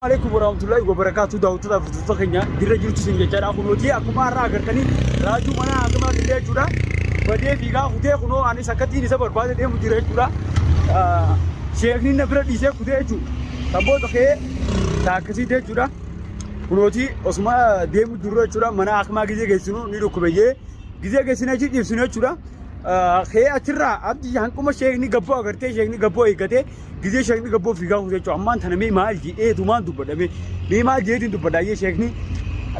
Alaikum warahmatullahi wabarakatuh, daawwattoota fi hordoftoota keenya dirra jirtu isin jechaadha. Kunooti akkuma har'a agartanii raajuu mana hakimaa fidee jechuudha. Badee fiigaa kutee, kunoo anis akkattiin isa barbaade deemu jira jechuudha. Sheekni na bira dhiisee kutee jechuudha. Kan booda ka'ee taakkisii jechuudha. Kunooti osuma deemu jirru jechuudha, mana hakimaa gizee geessinu ni dhukkubeyyee gizee geessinu achi ciibsinu jechuudha. Ka'ee achirraa abdii hanquma sheekni gabboo agartee, sheekni gabboo eeggatee gizee sheekni gabboo fiigaa kutee jechuudha. Ammaan tana mee maal jedheetumaan dubbadha, mee maal jedheetiin dubbadha? Ayyee, sheekni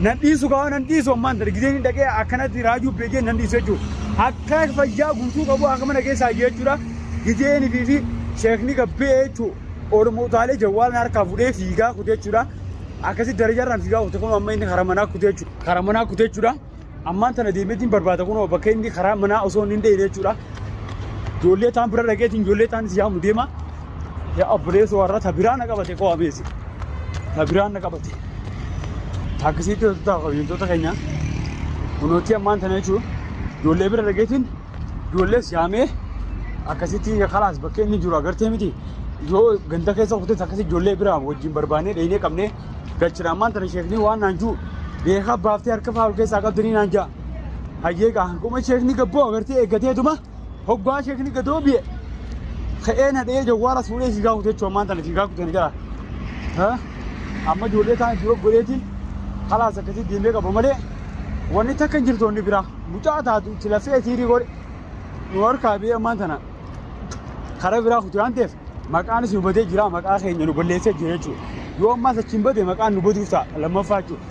nan dhiisu gaa, nan dhiisu. Ammaan tana gizeen dhaqee akkanatti raajuu beekee nan dhiisu jechuudha. Akka fayyaa guutuu qabu akka mana keessaa jechuudha. Gizeen fi sheekni gabbee jechuudha. Oromoo utaalee jawwaalan harkaa fuudhee fiigaa kutee jechuudha. Akkasi darajaarraan fiigaa kute, kun amma inni karaa manaa kutee jechuudha. Karaa manaa kutee jechuudha. Ammaan tana deemeetiin barbaada, kunoo bakka inni karaa manaa osoo hin deemne jechuudha. Ijoollee taan bira dhaqeetiin ijoollee taan si yaamu deema. Yaa obboleessa, warra ta biraa na qabate koo ameesi. Ta biraa na qabate. Taakkisiitti hojjetaa kabajamtoota keenya. Kunooti ammaan tana jechuudha. Ijoollee bira dhaqeetiin ijoollees yaamee akkasitti kalaas bakka inni jiru agartee miti. Yoo ganda keessa kutee akkasii ijoollee bira wajjin barbaannee dheenee qabnee galchina. Ammaan tana sheekni waan naan jiru beekaa baaftee harka faa ol keessaa qabdanii naan ja'a. Hayyee gaa, hanquma sheekni gabboo agartee eeggateetuma hoggaa sheekni gadoo bi'e ka'ee na dha'ee jawwaala fuudhee fiigaa kutee jechuudha. Ammaan tana fiigaa kutee jira. Amma ijoollee taan dura godheetiin kalaas akkasii deemee qaba malee wanni takka hin jirtu, wanni biraa mucaa taatu itti lafee siirii godhe nu harkaa biyya. Ammaan tana karaa biraa kute waan ta'eef maqaanis nu badee jira, maqaa keenya nu balleessee jira jechuudha. Yoo ammaas achiin bade maqaan nu baduuf ta'a lammaffaa jechuudha.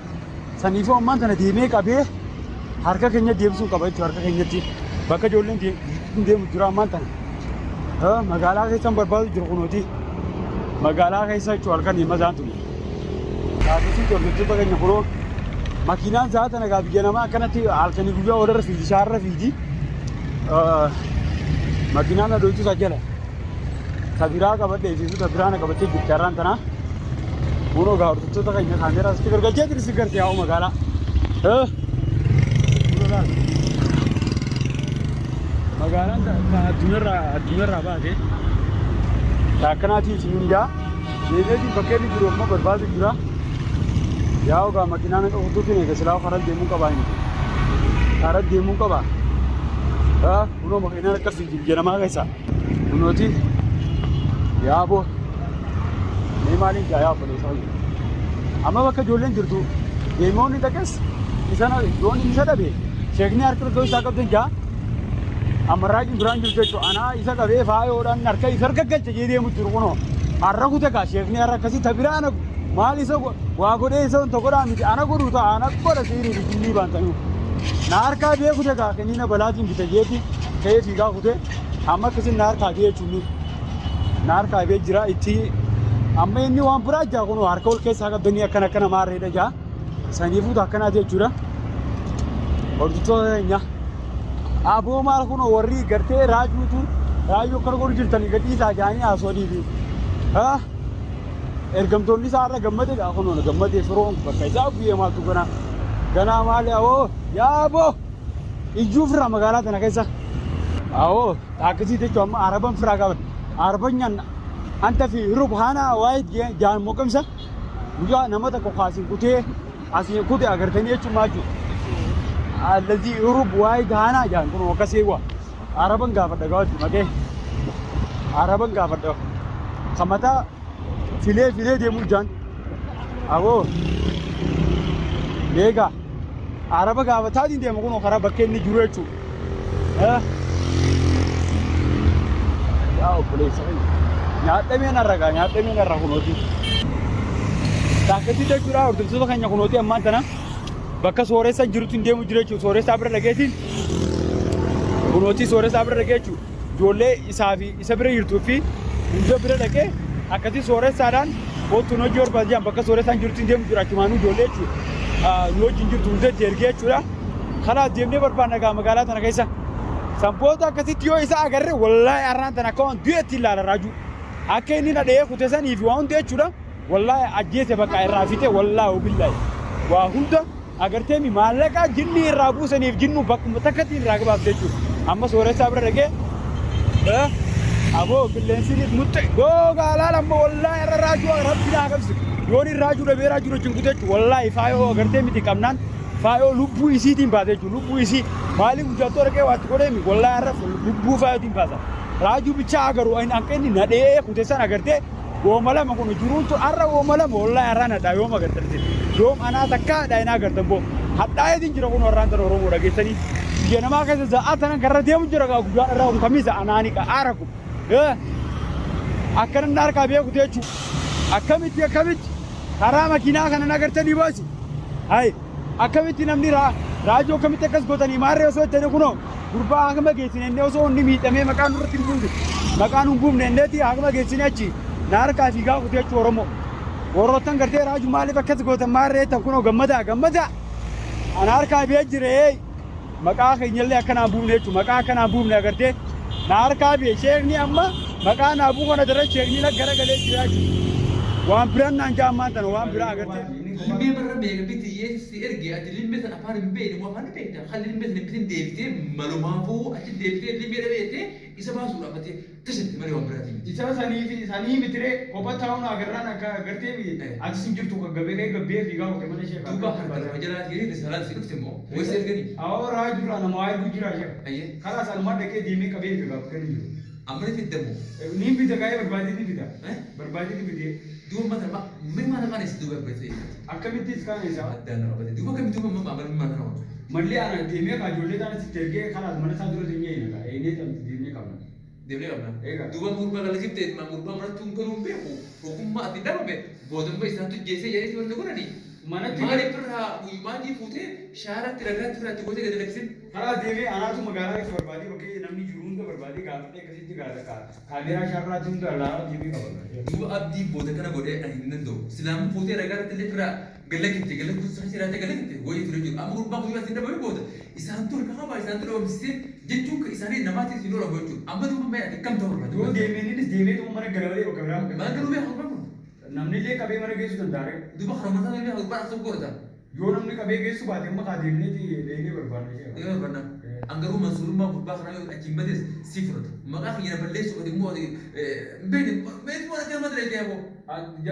Saniifuu ammaan tana deemee qabee harka keenya deebisuu qaba jechuudha, harka keenyatti bakka ijoolleen deemu jira ammaan tana. Magaalaa keessan barbaadu jiru, kunooti. Magaalaa keessa jechuudha halkan himataan tuni. Taasisii hordoftoota keenya, kunoo makiinaan sa'a tana gaa biyya namaa akkanatti halkanii guyyaa walirra fiigi, shaarra fiigi. Makiinaan adoolchu isaa jala. Ta biraa qabadhee fi ta biraa na qabattee jirti har'aan tana. Kunoo gaa hordoftoota keenya, kaameeraa asitti gargalchee jiru si garte yaa'u magaalaa. Kunoo laal. Magaalaan ta addunyaarraa baate. Ta akkanaatiin isin hundaa deemeetiin bakka inni jiru amma barbaadu jira. Yaa'u gaa, makiinaan akka kutuutiin eega silaa karaa deemuu qabaa inni. Karaa deemuu qaba. Kunoo makiinaan akka fiigi biyya namaa keessa. Kunooti yaaboo. Mee maaliin jaa yaa obboleessa wayya. Amma bakka ijoolleen jirtu deemoonni dhaqes isa yoon isa dhabe sheekni harka iddoo isaa qabdan jaa. Amma raajiin duraan jirtu jechuudha. Anaa isa qabee faayoodhaan harka isa harka galche jee deemu jiru kunoo. Har'a kute kaa sheekni har'a akkasii ta biraa ana maal isa waa godhee isa wanta godhaa miti, ana godhuu ta'a, ana godha siirii fi jinnii baantanii. Na harkaa bee kute kaa, kennina balaatiin bite jeeti ka'ee fiigaa kute, amma akkasiin na harkaa bee jechuun na harkaa bee jira. Itti amma inni waan biraa jaa, kunoo harka ol keessaa qabdanii akkana akkana maarreedha jaa, saniifuu akkanaati jechuudha. Hordoftoota keenya, aboo maal kunoo warri gartee raajuutu raajuu akkana godhu jirtanii gadhiisaa jaanii haasoo fi ergamtoonni isaa irra gammadeedha, kunoo gammadee firoon bakka isaa bu'ee maaltu ganaa ganaa maali? Awoo yaaboo iyyuu firaa magaalaa tana keessa awoo taakkisii jechuun amma araban firaa qaban arabanyaan anta fi rubhaana waayit jaan moqimsa guyyaa nama tokko kaasiin kutee asiin kute agartanii jechuun maal jechuudha? Allazii rub waayit haanaa jaan kun akkasii waa araban gaafadha gaafadhu maqee araban gaafadha kamataa filee filee deemuu jaan aboo beekaa araba gaafataatiin deema, kun karaa bakka inni jiru jechuudha. Yaa obboleessa keenya, nyaadhamee narra gaa, nyaadhamee narra kunooti. Taakkasii jechuudha hordoftoota keenya, kunooti ammaan tana bakka sooressa jirutti hin deemu jira jechuudha. Sooressaa bira dhageetiin kunooti sooressaa bira dhagee jechuudha. Ijoollee isaa fi isa bira jirtuu fi hunda bira dhaqee akkasii sooressaadhaan kootu hojii barbaadu jedhan, bakka sooressaan jirutti hin deemu jira, achumaanuu ijoollee jechuudha. Nu wajjin jirtu hunda itti ergee jechuudha. Kanaaf deemnee barbaanna gaa magaalaa tana keessa. Sanboota akkasitti yoo isa agarre wallaahi har'aan tana akka waan du'eetti ilaala raajuu. Akka inni na dhahee kute sanii fi waa hunda jechuudha. Wallaahi ajjeese bakka irraa fixe, wallaahi billaahi. Waa hunda agartee mi maallaqa jinni irraa buusaniif jinnu bakkuma takkatti irraa gabaabde jechuudha. Amma sooressaa bira dhaqee aboo qilleensi muxxe googaa laala, amma wallaahi irra raajuu rabbi naa qabsi. Yoon irraa jiru beeraa jiru wajjin kutee jechuudha. Wallaahi faayoo agartee miti qabnaan faayoo lubbuu isiitiin baate jechuudha. Lubbuu isii maaliif guyyaatti waraqee waatti godheemi wallaahi har'a lubbuu faayootiin baasa. Raajuu bichaa agaru akka inni nadhee kute san agartee wooma lama kun jiruun tun har'a wooma lama wallaahi har'a nadhaa yoom agartan isin yoom anaa takkaa dhayinaa agartan boo hadhaa'eetiin jira kun warraan tana Oromoo dhageessanii biyya namaa keessa za'aa tanan karra deemu jira gaa guyyaan irraa kun kamiisa anaani qa'aara kun akka namni harkaa beeku jechuudha akkamitti akkamitti karaa makiinaa kana agartanii baasi hay akkamitti namni raajoo akkamitti akkas gootanii maarree osoo itti kunoo gurbaa hakima geessine inni osoo inni miidhamee maqaan nurratti hin buufne maqaan hin buufne inneeti hakima geessine achi na harkaa fiigaa kutee jechuu Oromoo. Warroottan gartee raajuu maaliif akkas gootan maarree tan kunoo gammadaa gammadaa ana harkaa bee jire maqaa keenyallee akkanaan buufne jechuudha maqaa akkanaan buufne agartee na harkaa bee sheekni amma maqaa naa buufana kana daran sheekni garagalee jira jechuudha. Waan biraan naan jaa ammaan tana waan biraa agartee. Limmee barra meeqa biti si erge ati limmee san afaan hin beekne moo afaan hin beekta kan limmee san hin bitin deebitee malumaafuu achi deebitee limmee dhabeete isa baasuudhaaf ati tasatti malee waan biraatii miti. Isa sanii mitiree kopha taa'uun agarraan akka agartee achi sin jirtu gabbee kee gabbee fiigaa qote mana ishee. Duuba harka lafa jalaa ta'ee risaalaan si dhufte moo wayii si erganii? Awoo raajuudha nama waa hedduu jira ishee. Karaa sanumaa dhaqee deemee qabee fiigaa bakka inni jiru. Amma ni fiddamu. Ni bita kaa'ee barbaadee ni bita. Barbaadee ni bitee. Duuba mata mee maal afaan isa duuba barbaadee? Akkamittis kaan isaa? Addaan nama bade. Duuba akkamitti duuba amma amma maal kana? Malli ana deemee kaa ijoollee taana sitti ergee kalaas mana isaa dura deemee hin egaa. Eenyee deemee qabna. Deemnee qabna. Duuba gurbaa gala jibtee gurbaa manatti hin galuu hin beeku. Ogummaa ati dhabame boodamma isaantu jeesee jedhee wanti godhani. Manatti Maaliif irraa guyyumaatii fuutee shaaratti ragaatti irraa itti gootee gadi lakkisin? Karaa deemee anaatu magaalaa keessa barbaadee bakka namni jiru hunda barbaadee gaafadhee akkasitti gaafata. Kaameeraa shaarraatti hunda laalaa deemee qaba. Duuba abdii booda kana godhee ani hin danda'u. Silaamu fuutee ragaatti illee irraa galakkifte galakkifte sana jiraate galakkifte wayii ture jiru. Amma gurbaa guyyaa isin dhabame booda isaantu harka qabaa isaantu dhabamsisee jechuun isaanii namaatiif hin oolu jechuudha. Amma duuba mee ati kam ta'uu barbaadde? Yoo deemeenis deemee mana gara malee bakka biraa. Mana galuu beeku gurbaan kun? Namni illee qabee mana geessuu danda'a. Duuba kana mataa illee gurbaan as tokko godhata. Yoo namni qabee geessu baate amma kaa deemneeti deemnee barbaadna. Yoo barbaadna. An garuu mansuurummaa gurbaa kanaa yoo achiin bates si fudhata. Maqaa kiyya na balleessu ati immoo beekni beekni waan akka nama ta'e aboo.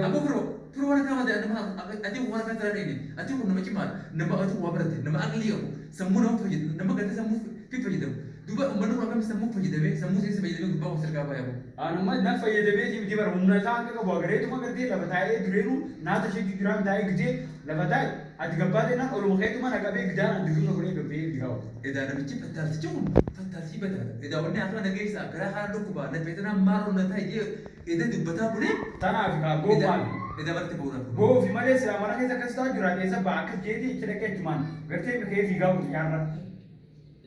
Aboo firoo firoo waan akka nama ta'e nama ati waan akka ta'e dhayne ati kun nama cimaadha nama ati waa barate nama aqlii qabu sammuu nama fayyadamu nama gartee sammuu fi fayyadamu. Duuba uummanni kun akkamitti sammuu fayyadamee sammuu isaa fayyadamee gurbaa kun sirkaa baay'ee aboo. Anuma na fayyadamee miti bara humna isaa akka qabu agareetuma gartee lafa taa'ee dureenu naata ishee jiraan taa'ee gidee lafa taa'e ati gabbaatee naan oluma keetuma na qabee gidaan ati dirruma godhee gabbee biraa. Edaa namichi fattaaltichi kun fattaaltii badaadha. Edaa wanni haasawaa nageessaa garaa kaan dhukkubaa na feetanaa maaroo na ta'e jee eda dubbataa bulee. Tanaaf kaa goofaal. Eda barate bu'uura. Goofi malee silaa mana keessa akkas ta'aa jira keessa ba'a akkas jeetii itti dhaqee achumaan gartee kee fiigaa butu nyaarra.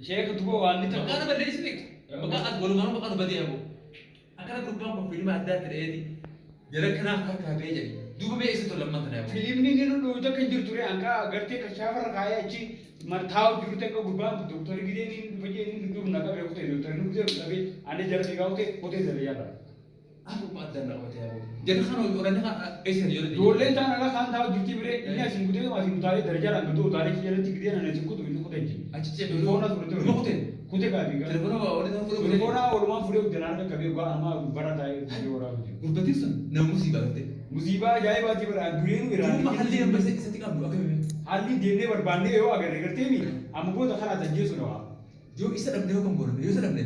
Sheekh duba waan ni ta'u. Maqaan balleessi beektu. Maqaan as walumaa maqaan badee hafu. Akkana gurbaan kun fiilma addaa ta'eeti. Jara kanaaf harkaa ba'ee jedhe. Duuba mee isa tola lamman tana yaa'u. Fiilmni inni nu dhufu takka hin jirtu ture anka gartee kashaafarra kaayee achi martaa'u jiru takka gurbaan doktorri gidee inni dhufa jee inni dhufu na qabee kutee doktorri nu gidee qabee ani jara fiigaa kutee kutee jala yaala. Afuruma addaan na qabatee yaa'u. Jara kana yooranii kan eessa yoo Ijoolleen taan ala kaan taa'u jirti biree inni asin kutee asin utaalee darajaadhaan gadi utaalee jalatti gidee ani asin kutu inni kutee jira. Achi ce'ee Telefoona fudhatee Dhuma kutee. Kutee gaabii gaa. Telefoona waliin fuudhee. Telefoona walumaan fuudhee guddinaan harka qabee gaa nama bara taa'ee fuudhee waraabu jira. Gurbatiin sun nama musiibaa gartee. Musiibaa ajaa'ibaati bara dureenuu irraa. Duuba halli amma isatti qabdu akkamiin. Halli deemnee barbaannee yoo agarre gartee mi amma booda karaa tajjeesu dhawa. Yoo isa dhabne yoo kan goone yoo isa dhabne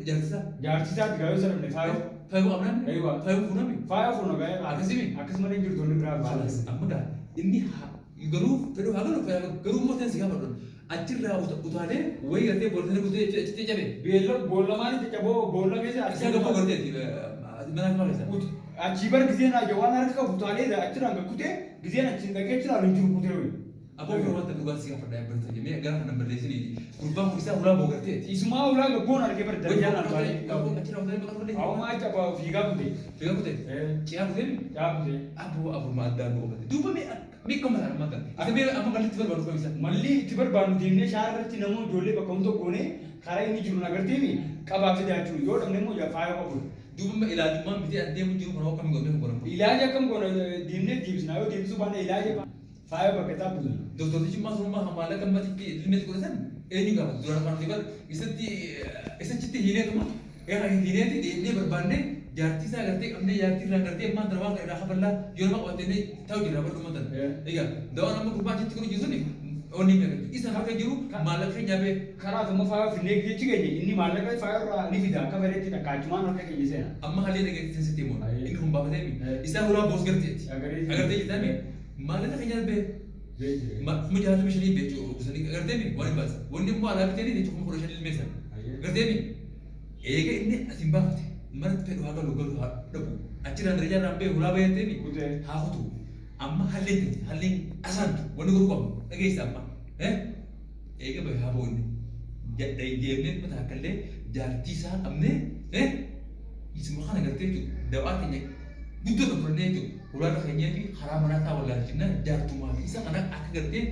jaarsisaa. Jaarsisaati gaa yoo isa dhabne faayoo. Faayoo qabnaan. Eeyyuu. Faayoo fuunami. Faayoo fuuna gaa. Akkasimi. Akkasumallee hin jirtu inni biraa baala. Amma gaa inni garuu fedhuu haa galu garuu immoo ta'in si gaafadhu achirraa utaalee wayii gartee booltanii kutee achitti cabe. Beella boolla maaliif caccaboo boolla keessa Isaa gabboo gartee mana kana keessa. Achii bar giseen waan harka qabu utaalee achirraan gakkutee giseen achiin dhaqee achirraan hin jiru kutee wayi. Aboo firoo wanta dhugaa si gaafadha barta jennee gara kana balleessiniiti. Gurbaan kun isaa ulaa boo gartee. Isumaa ulaa gabboon argee bar darajaan utaalee. Achirraa utaalee maqaa fudhatee. Awwamaa achi fiigaa kutee. Fiigaa kutee. Ciyaa kutee. Ciyaa kutee. Aboo afuruma addaan nu qabate. Duuba mee mee akkam mataa ammaa kana. Isa mee amma malli itti barbaadu kam isa. Malli itti barbaadnu deemnee shaara irratti namoonni ijoollee bakka hunda goonee karaa inni jiru agarteemi qabaa fidaa jechuudha. Yoo dhabne immoo faaya qabu. Duuba ilaajummaan bitee adeemu jiru kana akkam goone goone. Ilaaja akkam goone deemnee deebisna yoo deebisuu baanne ilaaja faaya bakka isaa buusna. Doktortichi maas humna maallaqa ammatti ilmeetti godhatan eenyu gaafata duraan kan nuti bar isatti isachitti hiineetuma egaa hiineeti deemnee barbaannee Jaartii isaa gartee qabnee jaartii irraa gartee ammaan tana waan kana irraa kafallaa yoo nama qabattee ta'u jira barru matan. Egaa dawaan amma gurbaa achitti kun jiru suni onni meeqa isa harka jiru maallaqa keenya bee. Karaa tokko faaya finnee jechi keenya inni maallaqa faaya irraa ni fida akka fedhetti takkaachumaan harka keenya seena. Amma hallee dhageettii sitti himu inni kun baafatee mi isaa hulaa boos garteetti. Agartee jirtami maallaqa keenya bee. Kuma 65 beechuu agartee mi waan hin baase wanni immoo alaa bitee jechuun 15,000 ilmeessan agartee mi eega inni asin baafate. Mana fedhu haa galu galu haa dhabu achirraan darajaa irraan bee hulaa bayattee mi haa kutu amma halleen ta'e halleen asaantu wanni godhu qabnu dhageessa amma eega bahe haa ba'u inni deemnee mataa akkallee jaartii isaa qabnee isuma kana gartee jechuudha dawaa keenya guddoo kan fudhannee jechuudha hulaa irra keenyee fi karaa manaa isaa wallaalchinna jaartumaa fi isa kana akka gartee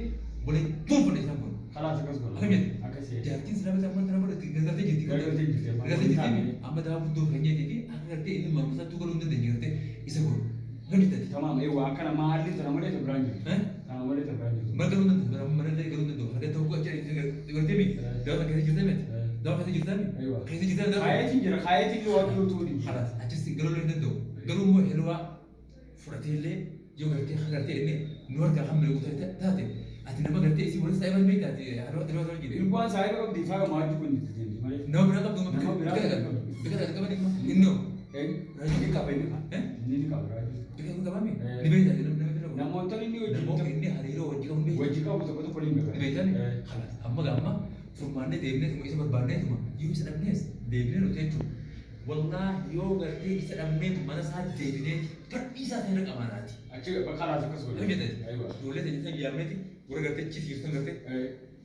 waliin dhuunfanne isaan kun. Kalaas akkas godha. Akkam jette? Akkasii. Jaartiin silaa bitaa amma tana godhatti gargaartee jirti. Gargaartee jirti. Gargaartee jirti. Amma dawaa guddoo keenyeetii fi akka gartee inni morma galuu hin dandeenye gartee isa godhu. Akkam jette? Tamaam eewwa akkana maalli tana malee ta biraan jirtu. Tana malee ta biraan jirtu. Mana galuu hin danda'u. Mana illee galuu hin danda'u. Harka tokko achi gartee mi? Dawaa kana keessa jirtee miti? Dawaa keessa jirtee mi? Keessa jirtee dawaa. Kaayetiin jira kaayetiin yoo waaqni utuu ni. Kalaas achis galuu hin danda'u. Garuu immoo helwaa fudhatee illee yoo gartee gartee inni nu harkaa kan miliqu taate ati nama gartee isii waliin saayiba beektaa ati haroo haroo haroo jedhe. Ilbaan saayiba qabdi faaya maajii kun itti deemti malee. Nama biraa qabdu Nama biraa qabdu. bika qaban immoo inni hoo. Inni qaba inni qaba. Inni qaba raajii. Bika qabami ni beektaa nama bira qabu. Namoota inni hojii Namoota inni hariiroo wajji qabu beektaa. Wajji qabu tokko tokko ni beeka. Ni beektaa kalaas amma gaamma furmaannee deemnee isa barbaannee tuma yoo isa dhabnees deemnee nuti jechuudha. Wallaahi yoo gartee isa dhabnee mana isaa deebinee fadhii isaa ta'e qabaanaati. Achi kalaas akkas godhe. Akkam jette? Ijoollee ta'e yaamneeti warra gartee achi fiirtan gartee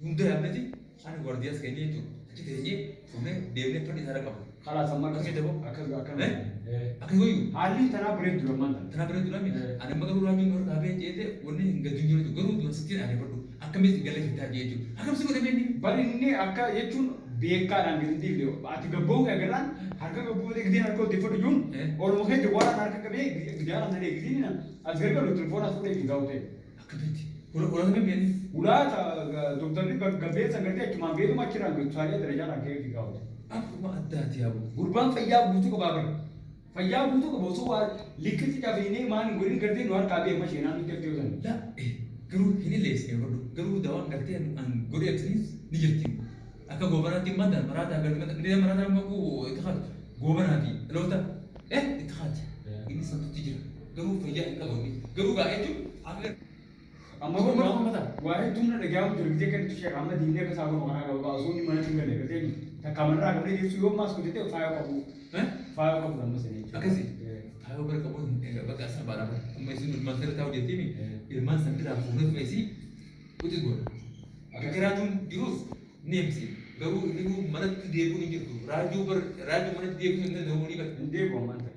hunda yaamneeti kan waardiyaas keenyee jechuudha. Achi teenyee fuunee deemnee fadhii isaa qabu. Kalaas amma akkas Akkam jette boo? Akkas akkana. Akkas wayyu. Haalli tanaa bareedu ammaan tana. Tanaa bareedu laami. Ani amma garuu raajiin warra dhaabee jeete wanni hin gadi hin jiru garuu dura sittiin areeffadhu akkamitti galee fitaa jee jechuudha. Akkamsi godhe beekni? Bari inni akka jechuun beekaadhaan gadi dhiifne ati gabboo kee agarraan harka gabboo gideen harka odeeffadhu jiruun orma kee jawwaaraan harka qabee gidaaraan na eegisiin as gargaru telefoon as fuudhee fiigaa ta'e. Akkamitti? Ulaa kamii beekni? Ulaa dooktarri gabbeessa gartee achumaan beekuma achirraan saalee darajaadhaan ka'ee fiigaa ta'e. Akkuma addaati yaabu. Gurbaan fayyaa guutuu qabaa bara. Fayyaa guutuu qaba osoo waa likkitti cafeenee maan hin godhin gartee nu harkaa beekma isheenaan nutti haftee osoo. La garuu hin illeessine godhu garuu dawaan gartee an godhe akkasiis ni jirti. Akka goobanaatti maddaan maraataa gartee maraataa amma kuu itti haati goobanaati dhaloota itti haati inni santutti jira garuu fayyaa hin qabu garuu gaa jechuun akka Amma kun waa hedduun na dhaga'amu jiru gisee kan itti sheekh amma diinee akka isaa godhu karaa gabaa osoo inni mana hin galle gartee takka manarraa qabnee geessu yoo ammaas godhate faaya qabu faaya qabu amma sanii jechuudha. Akkasii faaya bara qabu bakka isaa baadhaa amma isin ilmaan sirra taa'u jettiimi ilmaan san biraa fuunee tumeesii uti godha. Akka raajuun jirus ni himsi garuu inni manatti deebi'uun hin jirtu raajuu manatti deebi'uun hin danda'u ni bara. Hin deebi'u ammaan ta'e.